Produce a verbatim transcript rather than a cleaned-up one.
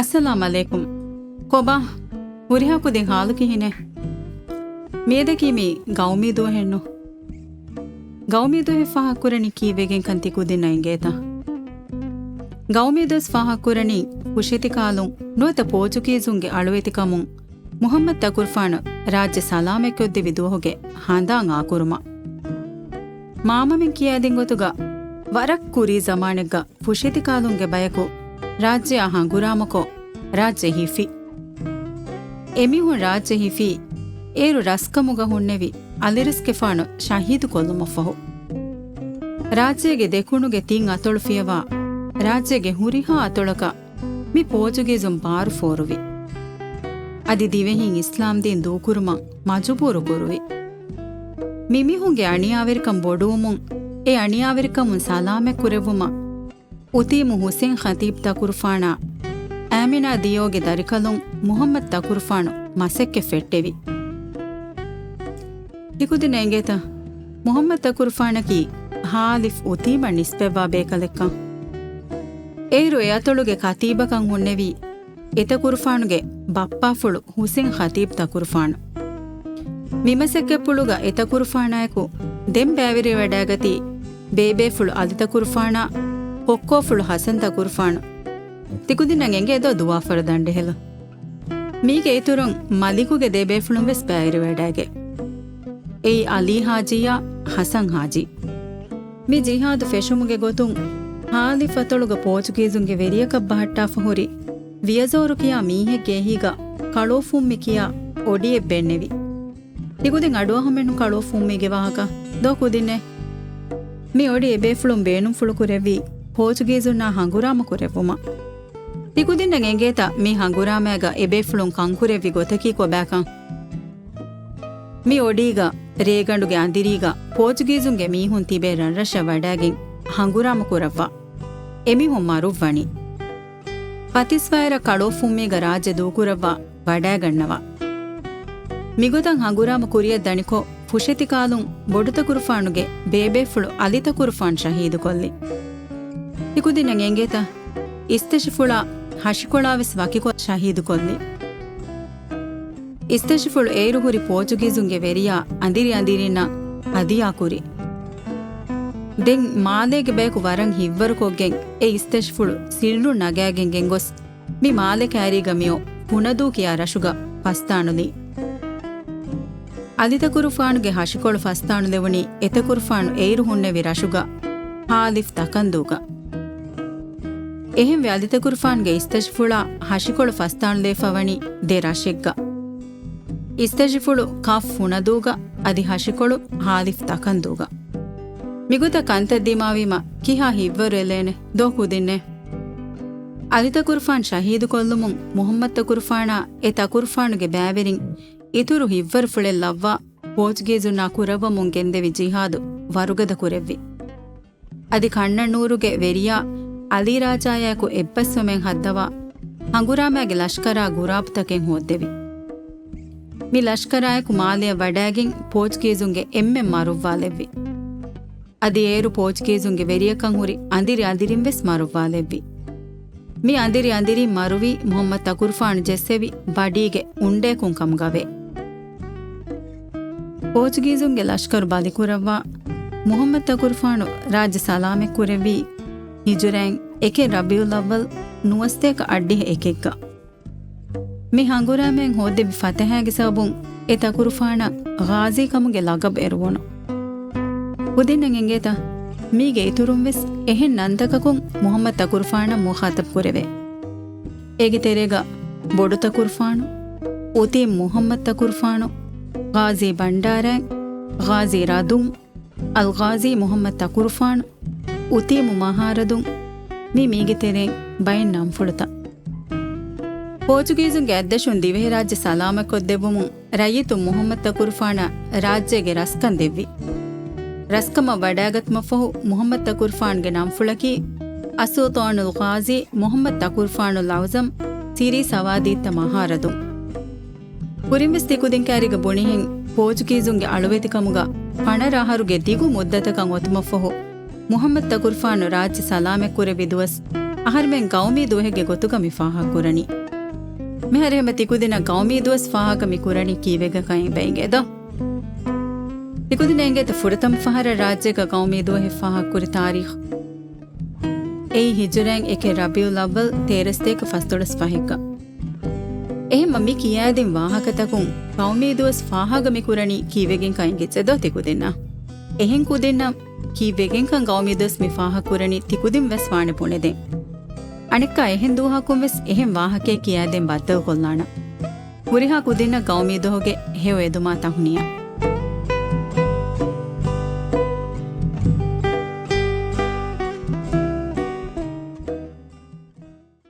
އައްސަލާމް ޢަލައިކުމް. ކޮބާ؟ ހުރިހާ ކުދިން ހާލު ކިހިނެއް؟ މިއަދަކީ މީ ގައުމީ ދުވަހެއްނު. ގައުމީ ދުވަހެއް ފާހަގަކުރަނީ ކީއްވެގެންކަން ތި ކުދިންނަށް އެނގޭތަ؟ ގައުމީ ދުވަސް ފާހަގަކުރަނީ ފުށެތިކާލުން ނުވަތަ ޕޯޗުގީޒުންގެ އަޅުވެތިކަމުން މުޙައްމަދު ތަކުރުފާނު ރާއްޖެ ސަލާމަތްކޮށްދެވި ދުވަހުގެ ހަނދާން އާކުރުމަށް. މާމަމެން ކިޔާދިން ގޮތުގަ ވަރަށް ކުރީ ޒަމާނެއްގަ ފުށެތިކާލުންގެ ބަޔަކު ރާއްޖެއާ ހަނގުރާމަކޮށް ރާއްޖެ ހިފި. އެމީހުން ރާއްޖެ ހިފީ އޭރު ރަސްކަމުގަ ހުންނެވި އަލިރަސްގެފާނު ޝަހީދުކޮށްލުމަށްފަހު. ރާއްޖޭގެ ދެކުނުގެ ތިން އަތޮޅު ފިޔަވާ ރާއްޖޭގެ ހުރިހާ އަތޮޅަކަށް މި ޕޯޗުގީޒުން ބާރު ފޯރުވި. އަދި ދިވެހިން އިސްލާމްދީން ދޫކުރުމަށް މަޖުބޫރު ކުރުވި. މި މީހުންގެ އަނިޔާވެރިކަން ބޮޑުވުމުން، އެ އަނިޔާވެރިކަމުން ސަލާމަތް ކުރެއްވުމަށް އުތީމު ހުސެން ޚަތީބް ތަކުރުފާނާ، އާމިނާ ދިޔޯގެ ދަރިކަލުން މުޙައްމަދު ތަކުރުފާނު މަސައްކަތް ފެއްޓެވި. ތިކުދިންނަށް އެނގޭތަ؟ މުޙައްމަދު ތަކުރުފާނަކީ ހާލިފް އުތީމަށް ނިސްބަތްވާ ބޭކަލެއްކަން. އޭރު އެ އަތޮޅުގެ ކަތީބަކަން ހުންނެވީ އެތަކުރުފާނުގެ ބައްޕާފުޅު ހުސެން ޚަތީބް ތަކުރުފާނު. މި މަސައްކަތްޕުޅުގަ އެތަކުރުފާނާއެކު ދެން ބައިވެރިވެވަޑައިގަތީ ބޭބޭފުޅު އަލި ތަކުރުފާނާ، ކޮއްކޯފުޅު ޙަސަން ތަކުރުފާނު. ތިކުދިންނަށް އެނގޭ ދޯ ދުވާފަރު ދަނޑިހެލަ. މީގެ އިތުރުން މަލިކުގެ ދެބޭފުޅުން ވެސް ބައިވެރިވެވަޑައިގެ. އެއީ އަލީ ޙާޖީއާ ޙަސަން ޙާޖީ. މި ޖިހާދު ފެށުމުގެ ގޮތުން ހާލިފް އަތޮޅުގަ ޕޯޗުގީޒުންގެ ވެރިޔަކަށް ބަހައްޓާފަ ހުރި ވިޔަޒޯރު ކިޔާ މީހެއްގެ އެހީގަ ކަޅޯފުންމި ކިޔާ އޮޑިއެއް ބެންނެވި. ތިކުދިން އަޑުއަހަމެއްނު ކަޅޯފުންމީގެ ވާހަކަ ދޯ ކުދިންނޭ. މި އޮޑި އެބޭފުޅުން ބޭނުންފުޅު ކުރެއްވީ ޕޯޗުގީޒުންނާ ހަނގުރާމަ ކުރެއްވުމަށް. ތިކުދިންނަށް އެނގޭތަ މި ހަނގުރާމައިގަ އެބޭފުޅުން ކަންކުރެއްވި ގޮތަކީ ކޮބާކަން؟ މި އޮޑީގަ ރޭގަނޑުގެ އަނދިރީގަ ޕޯޗުގީޒުންގެ މީހުން ތިބޭ ރަށްރަށަށް ވަޑައިގެން ހަނގުރާމަ ކުރައްވާ. އެމީހުން މަރުއްވަނީ. ފަތިސްވައިރަށް ކަޅޯފުންމީގަ ރާއްޖެ ދޫކުރައްވާ ވަޑައިގަންނަވާ. މިގޮތަށް ހަނގުރާމަ ކުރިއަށް ދަނިކޮށް، ފުށެތިކާލުން ބޮޑުތަކުރުފާނުގެ ބޭބޭފުޅު އަލިތަކުރުފާން ޝަހީދުކޮށްލި. ތިކުދިންނަށް އެނގޭތަ؟ އިސްތަށިފުޅާ ހަށިކޮޅާވެސް ވަކިކޮށް ޝަހީދުކޮށްލި. އިސްތަށިފުޅު އޭރު ހުރި ޕޯޗުގީޒުންގެ ވެރިޔާ އަނދިރި އަނދިރިންނަށް ހަދިޔާކުރި. ދެން މާލޭގެ ބަޔަކު ވަރަށް ހިތްވަރުކޮށްގެން އެ އިސްތަށިފުޅު ސިއްރުން ނަގާގެން ގެންގޮސް، މި މާލެ ކައިރީގަ މިއޮ ފުނަދޫ ކިޔާ ރަށުގަ ފަސްދާނުލީ. އަލިތަކުރުފާނުގެ ހަށިކޮޅު ފަސްދާނުލެވުނީ އެތަކުރުފާނު އޭރު ހުންނެވި ރަށުގަ ހާލިފް ތަކަންދޫގަ. އެހެންވެ އަލިތަކުރުފާނުގެ އިސްތަށިފުޅާ ހަށިކޮޅު ފަސްދާނުލެވިފަ ވަނީ ދެ ރަށެއްގަ. އިސްތަށިފުޅު ކާފް ފުނަދޫގަ، އަދި ހަށިކޮޅު ހާލިފް ތަކަންދޫގަ. މިގޮތަށް ކަންތައް ދިމާވީމަ ކިހާ ހިތްވަރު އެލޭނެ ދޯ ކުދިންނޭ. އަލިތަކުރުފާން ޝަހީދުކޮށްލުމުން މުޙައްމަދު ތަކުރުފާނާ އެ ތަކުރުފާނުގެ ބައިވެރިން އިތުރު ހިތްވަރުފުޅެއް ލައްވާ، ޕޯޗުގީޒުންނާ ކުރައްވަމުން ގެންދެވި ޖިހާދު ވަރުގަދަ ކުރެއްވި. އަދި ކަންނަނޫރުގެ ވެރިޔާ އަލީ ރާޖާއާއެކު އެއްބަސްވުމެއް ހައްދަވާ، ހަނގުރާމައިގެ ލަޝްކަރާ ގުރާބުތަކެއް ހޯއްދެވި. މި ލަޝްކަރާއެކު މާލެއަށް ވަޑައިގެން ޕޯޗުގީޒުންގެ އެންމެން މަރުއްވާލެއްވި. އަދި އޭރު ޕޯޗުގީޒުންގެ ވެރިޔަކަށް ހުރި އަނދިރި އަނދިރިން ވެސް މަރުއްވާލެއްވި. މި އަނދިރި އަނދިރިން މަރުވީ މުޙައްމަދު ތަކުރުފާނު ޖެއްސެވި ބަޑީގެ އުނޑަޔަކުން ކަމުގަވޭ. ޕޯޗުގީޒުންގެ ލަޝްކަރު ބަލިކުރައްވާ، މުޙައްމަދު ތަކުރުފާނު ރާއްޖެ ސަލާމަތް ކުރެއްވީ ހިޖުރައިން އެކެއް ރަބީޢުލްއައްވަލް ނުވަސަތޭކަ އަށްޑިހަ އެކެއްގަ. މި ހަނގުރާމައިން ހޯއްދެވި ފަތަހާގެ ސަބަބުން އެ ތަކުރުފާނަށް ޣާޒީ ކަމުގެ ލަގަބު އެރުވުނު. ކުދިންނަށް އެނގޭތަ؟ މީގެ އިތުރުން ވެސް އެހެން ނަންތަކަކުން މުޙައްމަދު ތަކުރުފާނަށް މުޚާޠަބު ކުރެވޭ. އޭގެ ތެރޭގަ ބޮޑު ތަކުރުފާނު، އުތީމް މުޙައްމަދު ތަކުރުފާނު، ޣާޒީ ބަންޑާރައިން، ޣާޒީ ރަދުން، އަލްޣާޒީ މުޙައްމަދު ތަކުރުފާނު، އުތީމު މަހާރަދުން، މި މީގެ ތެރެއިން ބައެއް ނަންފުޅުތައް. ޕޯޗުގީޒުންގެ އަތްދަށުން ދިވެހިރާއްޖެ ސަލާމަތްކޮށްދެއްވުމުން ރައްޔިތުން މުޙައްމަދު ތަކުރުފާނަށް ރާއްޖޭގެ ރަސްކަން ދެއްވި. ރަސްކަމަށް ވަޑައިގަތުމަށްފަހު މުޙައްމަދު ތަކުރުފާނުގެ ނަންފުޅަކީ އައްސުލްޠާނުލް ޣާޒީ މުޙައްމަދު ތަކުރުފާނު ލައުޒަމް ސިރީ ސަވާދީއްތަ މަހާރަދުން. ކުރިންވެސް ތިކުދިން ކައިރީގަ ބުނިހެން ޕޯޗުގީޒުންގެ އަޅުވެތިކަމުގަ ފަނަރަ އަހަރުގެ ދިގު މުއްދަތަކަށް އޮތުމަށްފަހު، މުޙައްމަދު ތަކުރުފާނު ރާއްޖެ ސަލާމަތްކުރެއްވި ދުވަސް އަހަރެމެން ގައުމީ ދުވަހެއްގެ ގޮތުގަ މި ފާހަގަ ކުރަނީ. މިހާރު އެހެމަ ތިކުދިންނަށް ގައުމީ ދުވަސް ފާހަގަ މި ކުރަނީ ކީއްވެގެންކަން އެބަ އެނގޭތޯ؟ ތިކުދިންނަށް އެނގޭތަ ފުރަތަމަ ފަހަރަށް ރާއްޖޭގަ ގައުމީ ދުވަހެއް ފާހަގަ ކުރި ތާރީޚު؟ އެއީ ހިޖުރައިން އެކެއް ރަބީޢުލް އައްވަލް ތޭރަ ސަތޭކަ ފަސްދޮޅަސް ފަހެއްގަ. އެހެންމަ މި ކިޔާދިން ވާހަކަތަކުން ގައުމީ ދުވަސް ފާހަގަ މި ކުރަނީ ކީއްވެގެންކަން އެނގިއްޖެދޯ ތިކުދިންނަށް؟ އެހެން ކުދިންނަށް ކީއްވެގެންކަން ގައުމީ ދުވަސް މި ފާހަގަ ކުރަނީ ތިކުދިން ވެސް ވާނެ ބުނެދޭން. އަނެއްކާ އެހެން ދުވަހަކުން ވެސް އެހެން ވާހަކައެއް ކިޔާދޭން ބައްދަލުކޮށްލާނަން. ހުރިހާ ކުދިންނަށް ގައުމީ ދުވަހުގެ ހެޔޮ އެދުމާ ތަހުނިޔާ.